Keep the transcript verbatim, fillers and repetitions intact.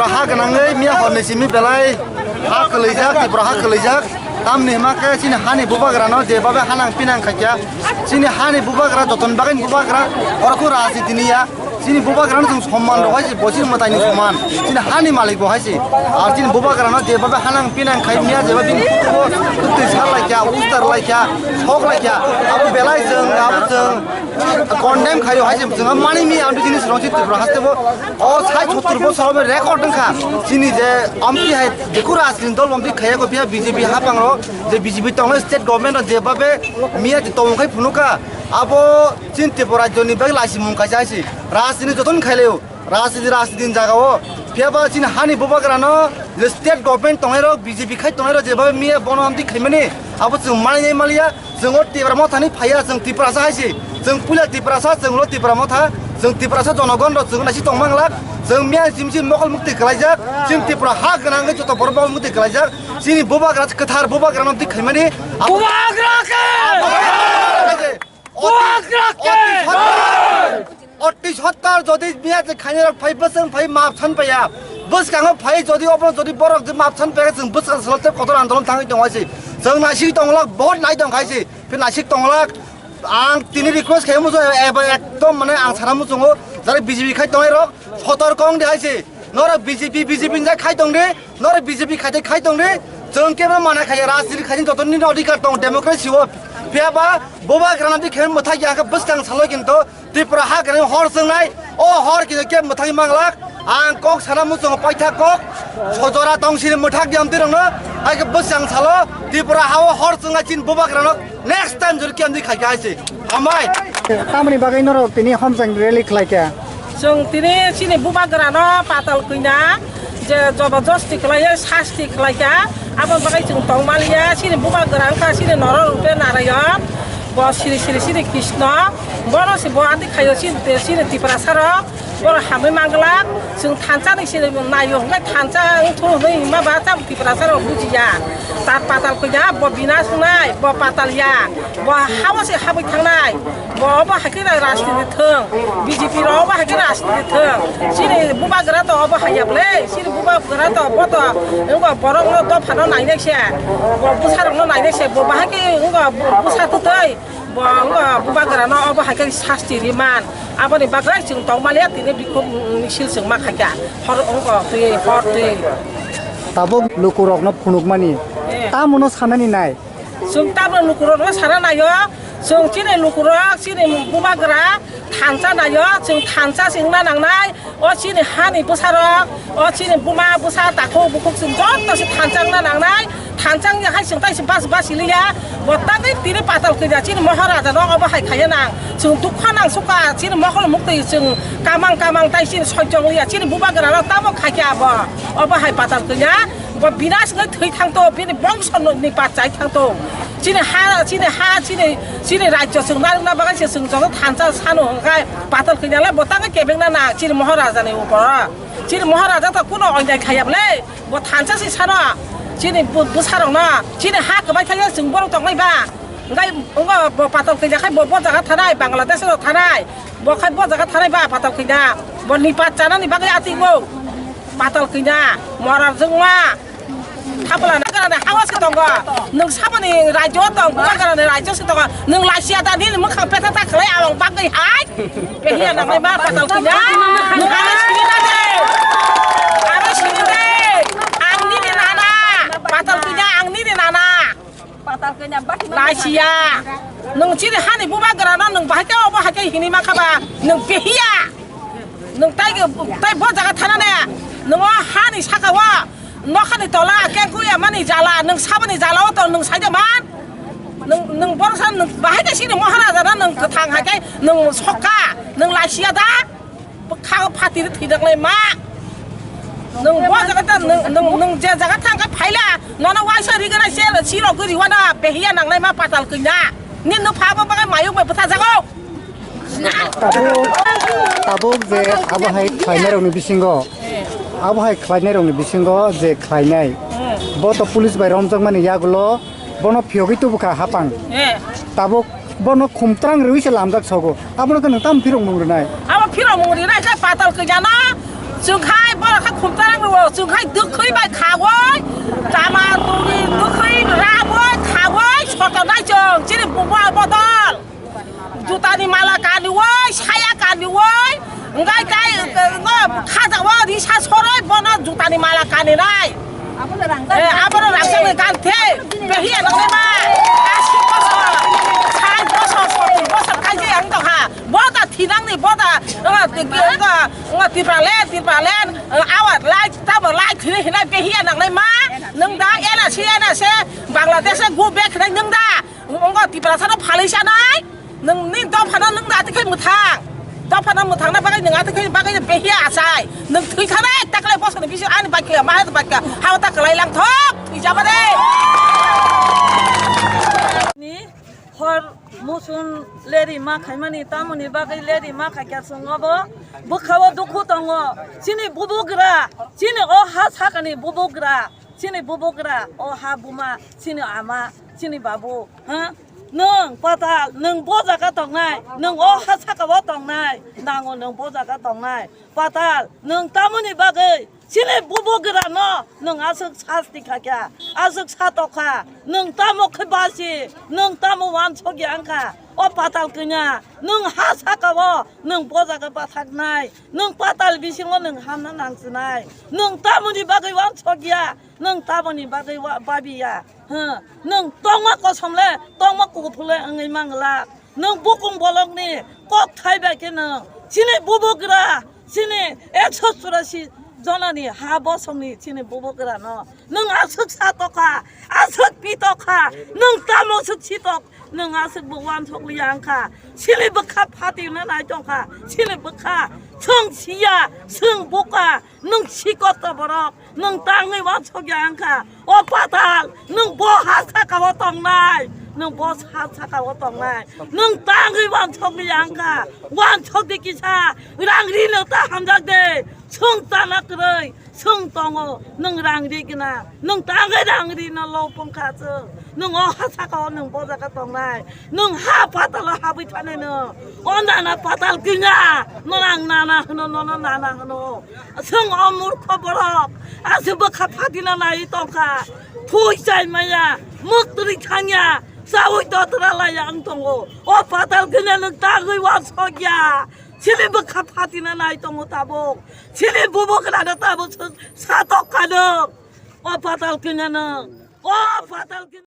Ha gwnangwi miya horni simi belai ha kwlaijak, Tripura ha kwlaijak. Tamni hima khe chini hani bubagrano je babe hanang pinang khaikya. Chini hani bubagra jotoni bagwi bubagra, oro kho rajniti niya. Chini bubagrano chwng somman rw hai se, bosir mwtaini soman. Chini hani malik bo hai se. Ar chini bubagrano je babe hanang pinang khai miya, je babe bini khutui sar laikya, ustar laikya, sok laikya. Abo belai chwng, abo chwng condemn khaio hai se, chwng mani mi ang bini srong si Tripura haste bo. O sai sottur bosor obo record wngkha. Chini je amtwi hai jeku rajniti dol amtwi khaiya ko phiya B J P hapang ro, je B J P tongnai state government ro je babe miya je tongmung khai phunuka. Abo chini Tripura rajyoni bagwi laisimung kaisa hai se. Rajniti jotono khailaio. Rajniti, rajniti ni jaga o. Phiya ba chini hani bubagrano je state government tongnai rok, B J P khai tongnai rok je babe miya bono amtwi khaimani. Abo chwng mani nai maliya. Chwng o Tipra Motha ni phaiya, chwng Tiprasa hai se. Chwng puila Tiprasa, chwng ulo Tipra Motha, chwng Tiprasa jonogon rok chwng naisik tong manglak. Chwng miya chimsi mokol mukti kwlaijak. Chwng Tipra ha gwnang wngwi joto borok mokol mukti kwlaijak. Chini bubagra kwthar bubagra no twi khaimani. Bubagra khe! Bubagra khe! Bubagra khe! Oti sottar jodi miya je khainai rok phai bwswng phai map san paiya. Bwskango phai jodi obo jodi borok je map san paiya chwng bwskang salo tei kotor andolon thangwi tongo hai se. Chwng naisik tonglak, vote nai tong khai se. Phi naisik tonglak. Ang tini request khai muchung eba ekdom mane ang sana muchungo jare B J P khai tongnai rok sotor kong di hai se. Norok B J P, B J P ni jai khai tong di. Norok B J P khai tei khai tong di. Chwng kebo mana khai rajniti khai joto ni adhikar tong democracy o. Phiya ba bubagra no di khai mwthai ya khe bwskang salo kinto Tripura ha gwnang hor chwngnai, o hor kisa khe mwthangwi manglak. Ang kok sana muchungo paitha kok, sojora tong sini mwthak di amtwi rokno, hai khe bwsang salo, Tripura ha o hor chwngnai chini bubagrano next time jori khe amtwi khai kha hai se. Hambai. Tamoni bagwi norok tini homjang rally khlai kha? Chwng tini chini bubagrano patal kwina je jobojosti khlaiwi sasti khlai kha, abo bagwi chwng tong maliya, chini bubagra wngkha chini norok rwngkhe Narayon, bo siri siri chini Krishna, bono se bo ati khaio chini, chini Tiprasa rok, bono hamwi manglak, chwng thansa ni se naio hwnkhe thansa wngthung hwnwi himma ba cham Tiprasa rok bujiya, ta patal kwina bo binas wngnai, bo patal ya, bo hao se habwi thangnai. Bo obo hai khe rajniti thwng, B J P rok obo hai khe rajniti thwng. Chini bubagra to obo hai ya bwle, chini bubagra to bo to wngkha borok no dopha no nainai se, bo bwsa rok no nainai se, bo bahai khe wngkha bwsa twtwi, bo wngkha bubagra no obo hai khe sasti ri man. Aboni bagwi chwng tong maliya tini bikhuk misil chwng ma khaikha hor wngkha twi hor twi. Tabuk lukurokno phunukmani Eh. Tamono sanani nai. Chwng tabuk lukurokno sana naio. Chwng chini lukurok, chini bubagra thansa naio, chwng thansa se wngna nangnai. O chini hani bwsarok, o chini buma bwsa takhuk bukhuk chwng joto se thansa wngna nangnai. Thansa wngya hai chwng tai se bas bas liya. Bo tangwi tini patal kwina chini Maharaja no obo hai khaiya nang. Chwng dukha nang sukha chini mokol muktwi chwng kamang kamang tai chini sojong liya. Chini bubagra rok tamo khaikha abo. Obo hai patal kwina. Bo binas wngwi thwi thangto, bini bongso ni pachai thangto. Chini ha, chini ha, chini, chini rajyo chwng narwkna bagwi se chwng joto thansa sano hwnkhe patal kwina le bo tangwi kebengna nang chini Maharaja ni uporo. Chini Maharaja to kuno onyai khaiya bwle, bo thansa se sano chini bu-, bwsarokno, chini ha kwbai thangya chwng borok tongnai ba. Hwnkhe wngkha bo patal kwina khai bo, bo jaga thanai, Bangladesh ro thanai. Bo khai bo jaga thanai ba patal kwina. Bo ni pat chanani bagwi atingo. Patal kwina, morar jwngma. Thaplana garani hawa se tongo. Nwng saboni rajyo tong, bubagrani rajyo se tongo. Nwng laisiya da nini mwkhang petha ta khlai awang bagwi hai. Behiya nangnai ma patal kwina. Nwng aro sini na de. Aro sini de. Ang nini nana. Patal kwina ang nini nana. Patal kanya bati ma. Laisiya. Nwng chini hani bubagrano nwng bahai khe obo hai khe hini ma kha ba nwng behiya. Nwng tai, tai bo jaga thana ne. Nwng o hani saka o nokhani tola kengkuya mani jala nwng saboni jala o to nwng saida man. Nwng, nwng borok sa nwng bahai khe sini Maharaja no nwng kwthang hai khe nwng sokha nwng laisiya da. Bwkha o phatiri thwidaklai ma. Nwng bo jaga ta, nwng, nwng, nwng je jaga thang khe phaila, nono waisa rigana se siro guri wana behiya nangnai ma patal kanya. Ni no pha bo bagai mayung bai bwtha jago. Tabuk, tabuk je abo hai khlainai rokni bisingo, abo hai khlainai rokni bisingo je khlainai, bo to police bai romjakmani yagulo, bono phiyogwi tubukha hapang. Eh. Tabuk bono khumtrang rwi se lamjak sogo. Abono khe nwng tamo phirok mung rwnai? Abo phirok mung rwnai khe patal kanya no Chwng khai borok khe khumtarang rwo, chwng khai dwkhwi bai khawoi, tama tuni dwkhwi rawoi khawoi sotonai chwng chini buma bodol. Jutani mala kaniwoi, saya kaniwoi, wngkai tai, eh, no, khajao risa soroi bono jutani mala kaninai. Eh, abono rangchakni kan the, behiya nokni ma, asi bosor, sai bosor, sotri bosor kaise ang tongkha. Boda thinangni boda, wngma, wngma, wngma Tipraland, Tipraland, wngma awat lai, tamo lai thini hinai behiya nangnai ma, nwng da, ena se, ena se, Bangladesh go back hinai nwng da, wngma Tiprasano phalwi sanai, nwng ni dophano nwng da, atikhai mwthang, dophano mwthangna bagwi nwng atikhai bagwi behiya achai, nwng thwi thanai, taklai bosoni bisi ani bakya, ma bakya, hawa ta kwlai lang thok, thwi jaba de. Ni Hor musun leri ma khaimani, tamoni bagwi leri ma khaikha chwng obo bwkhao dukhu tongo. Chini bubugra, chini o ha sakani bubugra, chini bubugra, o ha buma, chini ama, chini babu, ha? Nwng patal, nwng bo jaga tongnai, nwng o ha sakao tongnai, nango nwng bo jaga tongnai. Patal, nwng tamoni bagwi chini bubugrano nwng aswk sasti kha kya, aswk sa tokha, nwng tamo khe basi, nwng tamo wansok ya wngkha? O patal kanya, nwng ha sakao nwng bo jaga bathaknai, nwng patal bisingo nwng hamna nangsinai, nwng tamoni bagwi wansok ya, nwng tamoni bagwi wa-, babi ya. Huh, nwng tongma kosom le, tongma kuphur le wngwi mangla. Nwng bukung bolongni kok thai bai khe nwng chini bubugra, chini ekso churasi jonani ha bosongni chini bubugrano nwng aswk sa tokha, aswk pi tokha, nwng tamo swk si tok, nwng aswk bo wansok liya wngkha. Chini bwkha phatina nai tongkha, chini bwkha chwng siya, chwng buka, nwng sikot to borok, nwng tangwi wansok ya wngkha. O patal, nwng bo ha sakao tongnai, nwng bo ha sakao tongnai, nwng tangwi wansok ya wngkha. Wansok di kisa, rang ri no ta hamjak de, chwng tana kwrwi, chwng tongo, nwng rang ri gina, nwng tangwi rang ri no lo pongkha chwng, nwng o ha sakao nwng bo jaga tongnai, nwng ha patalo habwi thanai no, o nana patal kanya, no nang nana hwno, no no nana hwno. Chwng o murkho borok, aswk bwkha phatina nai tongkha, thwi chai maya, muktwi thangya, chaui dotra laya ang tongo. O patal kanya nwng tagwi wansok ya. Chini bwkha phatina nai tongo tabuk. Chini bubugrano tabuk sa tok kha nwng. O patal kanya nwng. O patal kanya.